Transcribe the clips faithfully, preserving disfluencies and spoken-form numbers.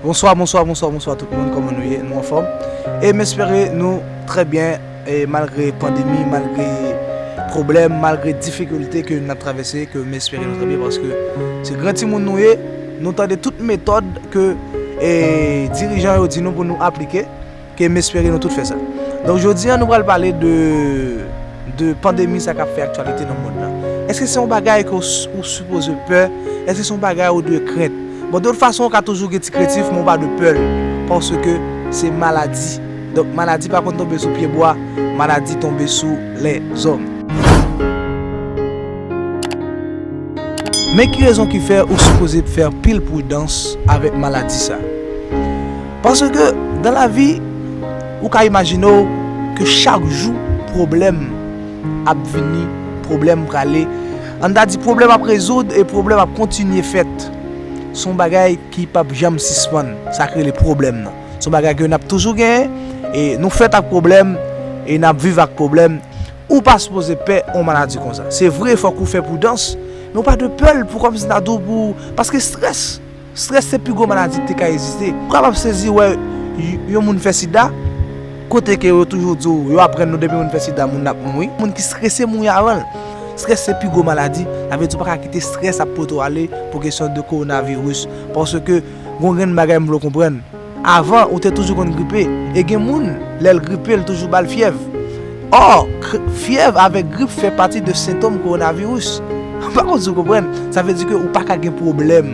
Bonswa, bonswa, bonswa, bonswa tout moun, kòman nou ye? Nou anfòm? E m espere nou trè byen, e malgre pandemi, malgre pwoblèm, malgre difikilte ke n ap travèse, ke m espere nou trè byen, paske se gran timoun nou ye, nou tande tout metòd ke, e, dirijan yo di nou pou nou aplike, ke m espere nou tout fè sa. Donk, jodi a, nou pral pale de, de pandemi sa k ap fè aktyalite nan mond lan. Èske se yon bagay ke w s-, ou sipoze pè? Èske se yon bagay ou dwe krent? Bon, de tout fason, ou ka toujou gen ti krentif, men ou pa dwe pè l, paske se maladi. Donk, maladi pa konn tonbe sou pye bwa, maladi tonbe sou lèzòm. Men ki rezon ki fè ou sipoze fè anpil pridans avèk maladi sa. Paske, dan lavi, ou ka imajine w ke chak jou, pwoblèm ap vini, pwoblèm prale. Ann ta di, pwoblèm ap rezoud e pwoblèm ap kontinye fèt. Se yon bagay ki p ap janm sispann, sa k rele pwoblèm nan. Se yon bagay ke n ap toujou genyen, e nou fèt ak pwoblèm, e n ap viv ak pwoblèm. Ou pa sipoze pè yon maladi konsa. Se vre, fòk ou fè pridans, men ou pa dwe pè l pou kòmsi n ta di w pou, paske strès, strès se pi gwo maladi ki te ka egziste. Ou kapab sezi wè y-, yon moun fè sida, kote ke yo toujou di w, yo aprann nou depi moun fè sida, moun nan ap mouri. Moun ki strese mouri avan l. Strès se pi gwo maladi, sa vle di ou pa ka kite strès ap pote w ale pou kesyon de kowonaviris, paske gon grenn bagay m vle w konprann. Avan, ou te toujou konn gripe. E gen moun, lè l gripe, l toujou ba l fyèv. Ò, k-, fyèv avèk grip fè pati de sentòm kowonaviris. M pa konn si w konprann. Sa vle di ke ou pa ka gen pwoblèm.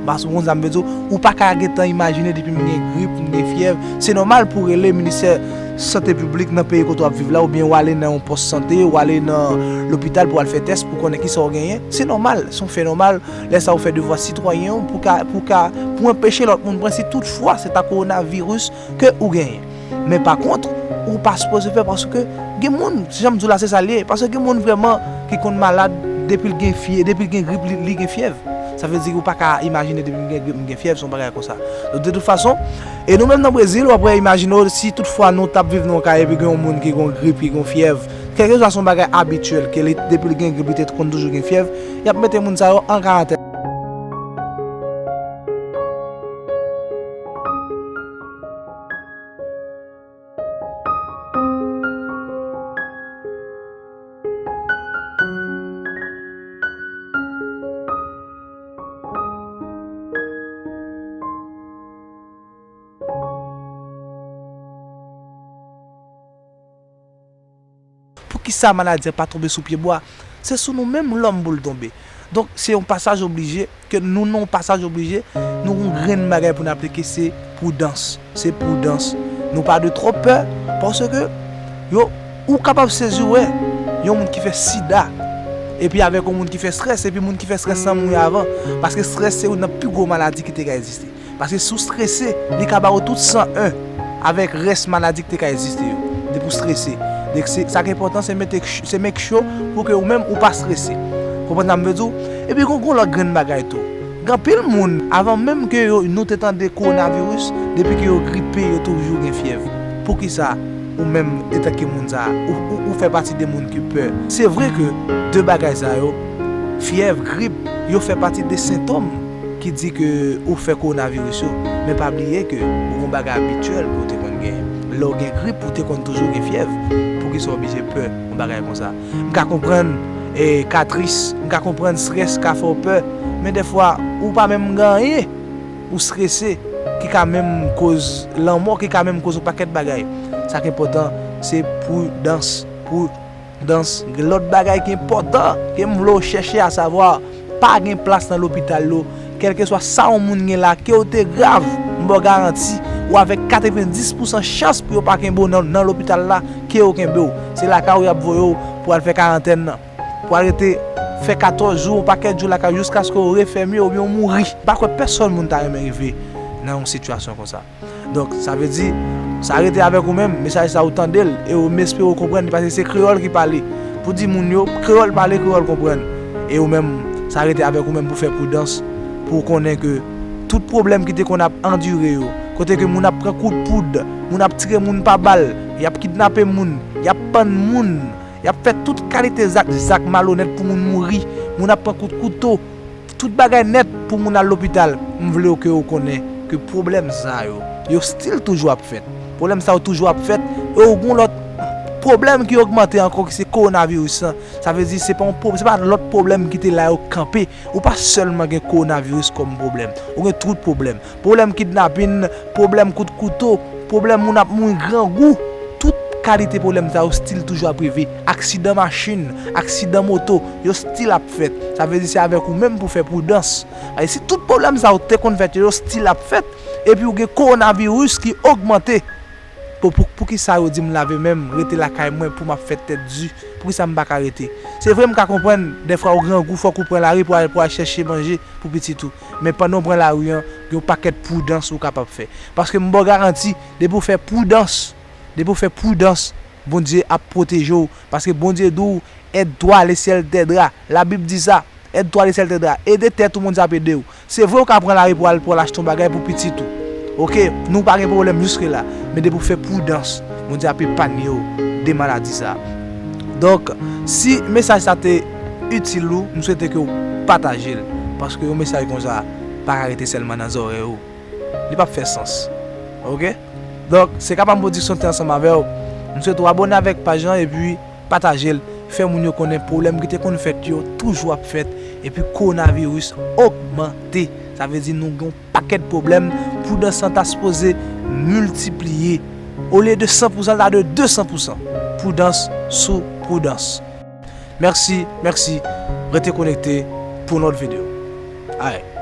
Paske w konn sa m vle di w, ou pa ka gentan imajine depi m gen grip, m gen fyèv. Se nòmal pou w rele ministè sante piblik nan peyi kote w ap viv la, oubyen w ale nan yon pòs sante, w ale nan lopital pou w al fè tès, pou konnen kisa w genyen. Se nòmal, se yon fè nòmal. Lè sa ou fè devwa sitwayen w pou ka, pou ka, pou anpeche lòt moun pran si toutfwa se ta kowonaviris ke ou genyen. Men pa kont, ou pa sipoze pè paske gen moun, jan m di w la, se sa l ye, paske gen moun vrèman ki konn malad depi l gen fye-, depi l gen grip, li, li gen fyèv. Sa vle di ou pa ka imajine depi m gen grip, m gen fyèv, se yon bagay konsa. Donk, de tout fason, e nou menm nan Brezil, w ap wè, imajine w si toutfwa nou t ap viv nan yon kay epi gen yon moun ki gen grip, ki gen fyèv, kèlkeswa se yon bagay abityèl, ke li, depi l gen grip, li te konn toujou gen fyèv, y ap mete moun sa yo an karantèn. Poukisa maladi a pa tonbe sou pye bwa? Se sou nou menm lòm pou l tonbe. Donk, se yon pasaj oblije, ke nou nan yon pasaj oblije, nou gon grenn bagay pou n aplike, se pridans. Se pridans. Nou pa dwe twò pè, paske yo, ou kapab sezi wè yon moun ki fè sida, epi avèk yon moun ki fè strès, epi moun ki fè strès lan mouri avan. Paske strès se youn nan pi gwo maladi ki te ka egziste. Paske si w strese, li ka ba w tout san en avèk rès maladi ki te ka egziste yo. Depi w strese. Donk, se, sa ki enpòtan, se mete, se make sure pou ke ou menm ou pa strese. Konprann sa m vle di w? Epi gon, gon lòt grenn bagay tou. Gen anpil moun, avan menm ke yo, nou te tande kowonaviris, depi ke yo gripe, yo toujou gen fyèv. Poukisa ou menm, antanke moun sa, ou, ou, ou fè pati de moun ki pè? Se vre ke de bagay sa yo, fyèv, grip, yo fè pati de sentòm ki di ke ou fè kowonaviris yo. Men pa bliye ke ou gon bagay abityèl ke ou te konn genyen. Lè w gen grip, ou te konn toujou gen fyèv. Poukisa w oblije pè yon bagay konsa? M ka konprann, e, ka tris, m ka konprann strès ka fè w pè, men dèfwa, ou pa menm gen anyen, ou strese, ki ka menm koz lanmò, ki ka menm koz yon pakèt bagay. Sa k enpòtan, se pridans, pri-, dans, gen lòt bagay ki enpòtan ke m vle w chèche, asavwa, pa gen plas nan lopital yo. Kèlkeswa sa yon moun gen la, ke w te grav, m ba w garanti, ou avèk katrevenndis pousan chans pou yo pa kenbe w nan, nan lopital la, ke yo kenbe w. Se lakay ou y ap voye w pou al fè karantèn nan. Pou al rete fè katòz jou, yon pakèt jou lakay, jiskaske w refèmye oubyen w mouri. M pa kwè pèsonn moun ta renmen rive nan yon sitiyasyon konsa. Donk, sa vle di, sa rete avèk ou menm, mesaj sa ou tande l, e ou, m espere ou konprann li, paske se kreyòl ki pale. Pou di moun yo, kreyòl pale, kreyòl konprann. E ou menm, sa rete avèk ou menm pou fè pridans, pou w konnen ke tout pwoblèm ki te konn ap andire yo, kote ke moun ap pran kout poud, moun ap tire moun pa bal, y ap kidnape moun, y ap pann moun, y ap fè tout kalite zak, zak malonèt pou moun mouri, moun ap pran kout kouto, tout bagay nèt pou moun al lopital. M vle w ke w konnen ke pwoblèm sa yo, yo still toujou ap fèt. Pwoblèm sa yo toujou ap fèt, e ou gen lòt pwoblèm ki ogmante ankò, ki se kowonaviris lan. Sa vle di se pa yon pwob-, se pa lòt pwoblèm ki te la yo kanpe. Ou pa sèlman gen kowonaviris kòm pwoblèm. Ou gen tout pwoblèm. Pwoblèm kidnapin, pwoblèm kout kouto, pwoblèm moun ap mouri grangou. Tout kalite pwoblèm sa yo still toujou ap rive. Aksidan machin, aksidan moto, yo still ap fèt. Sa vle di se avèk ou menm pou fè pridans. Ay, si tout pwoblèm sa yo te konn fèt, yo still ap fèt, epi ou gen kowonaviris ki ogmante. Pou, pou, poukisa yo di m lave men m, rete lakay mwen pou m ap fè tèt di? Poukisa m pa ka rete? Se vre m ka konprann, dèfwa ou grangou, fòk ou pran lari pou al, pou al chèche manje pou pitit ou. Men pandan w pran lari an, gen yon pakèt pridans ou kapab fè. Paske m ba w garanti, depi w fè pridans, depi w fè pridans, Bondye ap pwoteje w. Paske Bondye di w, aide-toi, le ciel t'aidera. Labib di sa. Aide-toi, le ciel t'aidera. Ede tèt ou, Bondye ap ede w. Se vre ou ka pran lari pou al, pou al achte yon bagay pou pitit ou. Oke, nou pa gen pwoblèm jiske la. Men depi w fè pridans, Bondye ap epanye w de maladi sa. Donk, si mesaj sa te itil ou, m swete ke w pataje l. Paske yon mesaj konsa pa ka rete sèlman nan zòrèy ou. Li p ap fè sans. Oke? Donk, se Kapam Pwodiksyon te ansanm avè w. M swete w abòne avèk paj lan epi pataje l. Fè moun yo konnen pwoblèm ki te konn fèt yo toujou ap fèt. Epi kowonaviris ogmante. Sa vle di nou gen yon pakèt pwoblèm. Pridans lan ta sipoze miltipliye. Olye de san pou san, l ta de de san pou san. Pridans sou pridans. Mèsi, mèsi. Rete konekte pou yon lòt videyo. Alright.